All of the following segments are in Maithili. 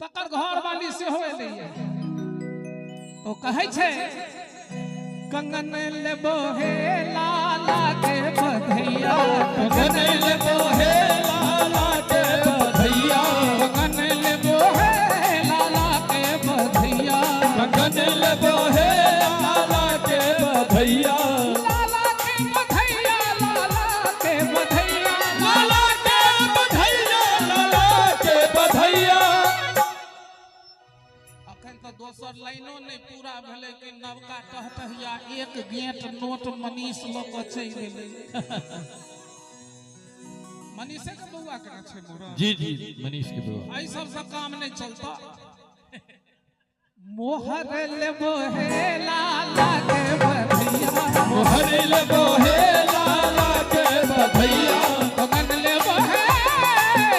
तकर घरवाली सेहो एलैया। ओ कहै छै कंगन लेबो हे लाला के बधैया, कंगन लेबो हे लाला के बधैया, कंगन लेबो हे लाला के बधैया, कंगन लेबो हे लाला के बधैया, लाला के बधैया, लाला के बधैया, लाला के बधैया, लाला के बधैया। अखन तऽ दोसर लाइनो नहि पूरा भेलै कि नवका टहटहिया एक गेट नोट मनीष लऽ कऽ चलि गेलै। मनीषे के बौआ के ने छै मोरा? जी जी, मनीष के बउआ। एहि सबसँ काम नहि चलता। मोहर लेबो हे लाला के बधैया, मोहर लेबो हे लाला के बधैया, कंगन लेबो हे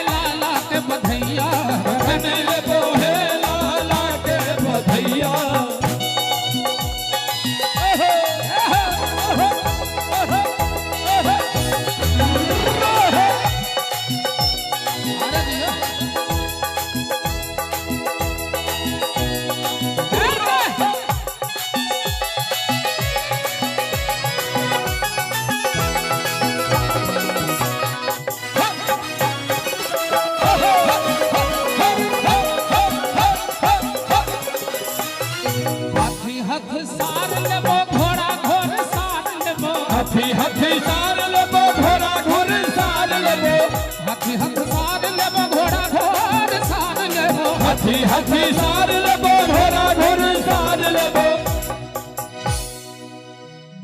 लाला के बधैया, कंगन लेबो हे लाला के बधैया। ओहो, ओहो, ओहो, ओहो, ओहो। अरे दियो। हाथी हथ सार लेबो घोड़ा घोर सार लेबो, हाथी हाथी सार लेबो घोड़ा घोर सार लेबो, हाथी हथ सार लेबो घोड़ा घोर सार लेबो, हाथी हाथी सार लेबो घोड़ा घोर सार लेबो।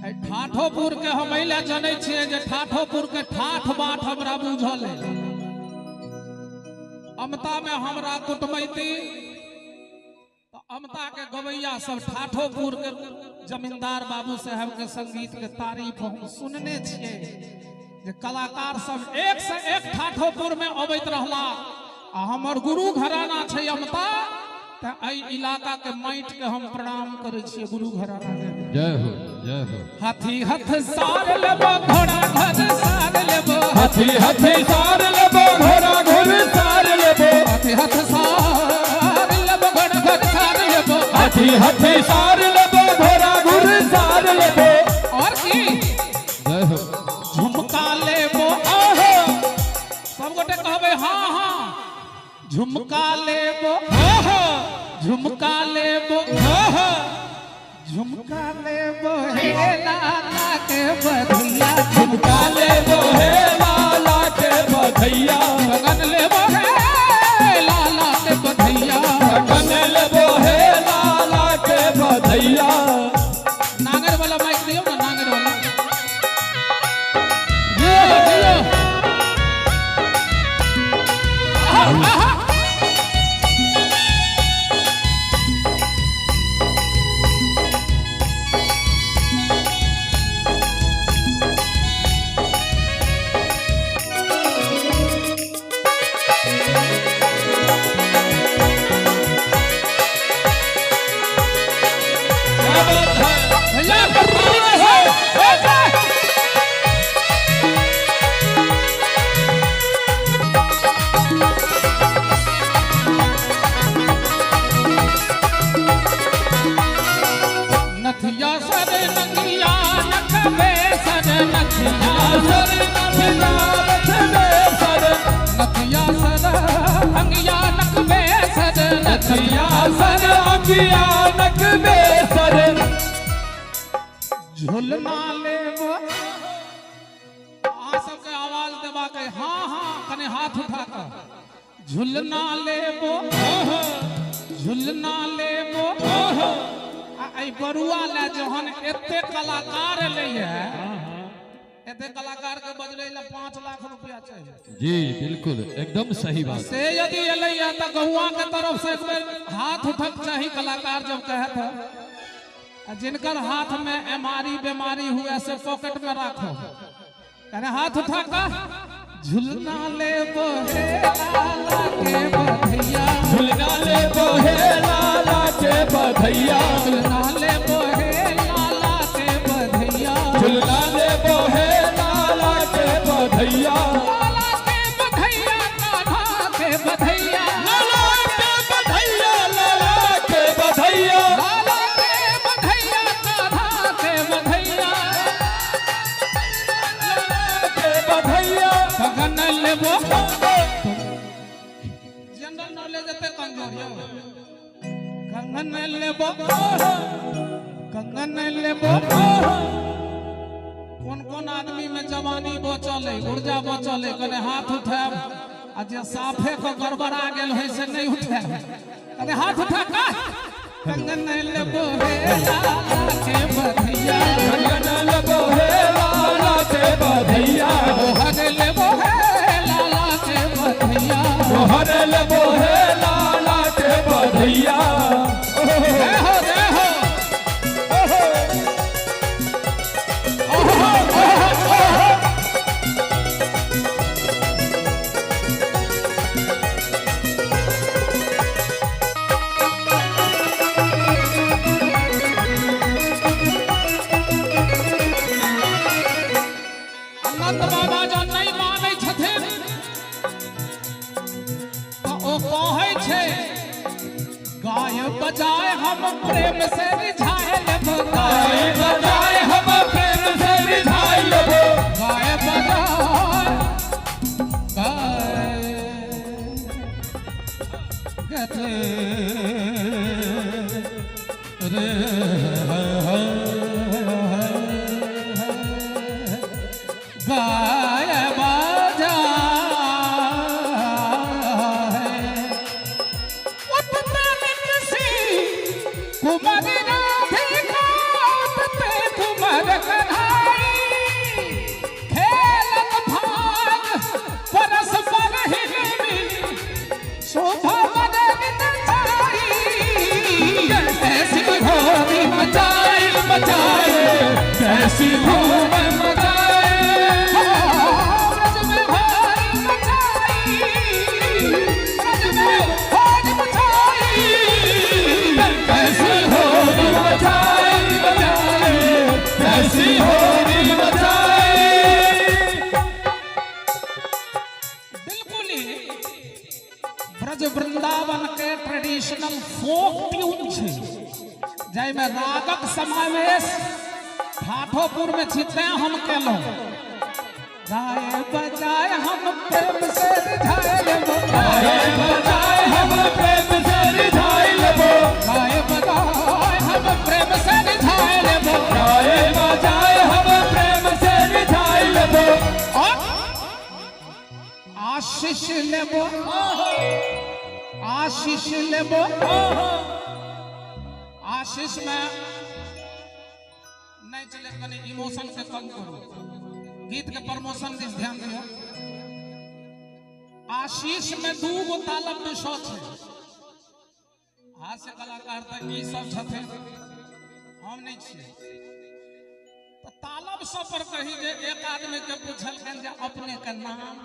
एहि ठाठोपुर के हम एहि लए जनै छियै जे ठाठोपुर के ठाठ बाट हमरा बुझल है। अमता में हमरा कुटमैती तऽ अमता के गवैया सब ठाठोपुर के जमींदार बाबू साहब के संगीत के तारीफ हम सुनने छियै जे कलाकार सब एक से एक ठाठोपुर में अबैत रहला। आ हमर गुरु घराना छै अमता, तऽ एहि इलाका के माटि के हम प्रणाम करै छियै गुरु घराना के। जय हो, जय हो। हाथी हथ सार लेबो घोड़ा घर सार लेबो, हाथी हाथी सार लेबो घोड़ा घोर सार लेबो, हाथी हथ सार लेबो घोड़ा घर सार लेबो, हाथी हाथी सार लेबो घोड़ा घोर सार लेबो। और की जय हो। झुमका लेबो, आहो, सब गोटे कहबै हाँ हाँ, झुमका लेबो, आहो, झुमका लेबो, आहो, झुमका लेबो हे लाला के बधैया, झुमका लेबो हे लाला के बधैया, कंगन लेबो हे लाला के बधैया, कंगन लेबो हे लाला के बधैया। नांगर वाला माइक दियो ना, नांगर वाला दियो दियो। आहा, आहा। क्या बात है। भैया, भैया। नथिया सर नंगिया नखबे सर नथिया सर नथिया रथबे सर, नथिया सर अंगिया नखबे सर नथिया सर अंगिया नकबे सर। झुलना लेबो। अहाँ सबके आवाज देबाक अइ, हाँ हाँ, कने हाथ उठा कऽ झुलना लेबो, झुलना लेबो। आ एहि बरुआ लए जहन एते कलाकार एलैया, एते कलाकार के बजबै लए 5 लाख रुपया चाहिए। जी बिल्कुल, एकदम सही बात। से यदि एलैया तऽ गहुआ के तरफ से एक बेर हाथ उठक चाही कलाकार जब कहत है। आ जिनकर हाथ में एमारी बीमारी हुए से पॉकेट में राखो, कने हाथ उठा कऽ झुलना लेबो हे लाला के बधैया, झुलना लेबो हे लाला के बधैया, झुलना लेबो हे लाला के बधैया, झुलना लेबो हे लाला के बधैया, लाला के बधैया, कान्हा के बधैया, लाला के बधैया। कमजोर यौ। कंगन लेबो, कंगन लेबो। कोन कोन आदमी में जवानी बचल है, ऊर्जा बचल है, कने हाथ उठायब। आ जे साफे के गड़बड़ा गेल है से नहीं उठायब, कने हाथ उठा का। कंगन लेबो हे लाला के बधैया, कंगन लेबो हे लाला के बधैया, मोहर लेबो हे लाला के बधैया, मोहर लेबो हे लाला के बधैया। जय हो, जय हो। नंद बाबा जब नहीं मानै छथिन तऽ ओ कहै छै गाय बजाय हम प्रेम से रिझाय लेबो, गाय बजाय हम प्रेम से रिझाय लेबो, गाय बजाय गाय गते रे गाय बजाय कुमार राधिका उठते कुमार कन्हाई, खेलत भाग परस्पर हिल मिल शोभा बदन छाई, ऐसी होरी मचाई मचाए कैसी धूम मचाए, ब्रज में होरी मचाई, ब्रज में होरी मचाई, कैसी होली मचाए मचाए कैसी होली मचाए। बिल्कुल ही ब्रज वृंदावन के ट्रेडिशनल फोक ट्यून छै, जाहिमे रागक समावेश ठाठोपुर में छी तें हम केलहुँ। गाय बजाय हम प्रेम से रिझाय लेबो, गाय बजाय हम प्रेम से रिझाय लेबो, गाय बजाय हम प्रेम से रिझाय लेबो, गाय बजाय हम प्रेम से रिझाय लेबो। और आशीष लेबो, आशीष लेबो। आशीष में नहीं चले, कनी इमोशन से कम करू, गीत के प्रमोशन दिस ध्यान दियो। आशीष में दू गो तालब विषय छै, हास्य कलाकार तक ई सब छथिन, हम नहीं छियै। तऽ तालब सब पर कही जे एक आदमी के पूछलखिन जे अपने के नाम,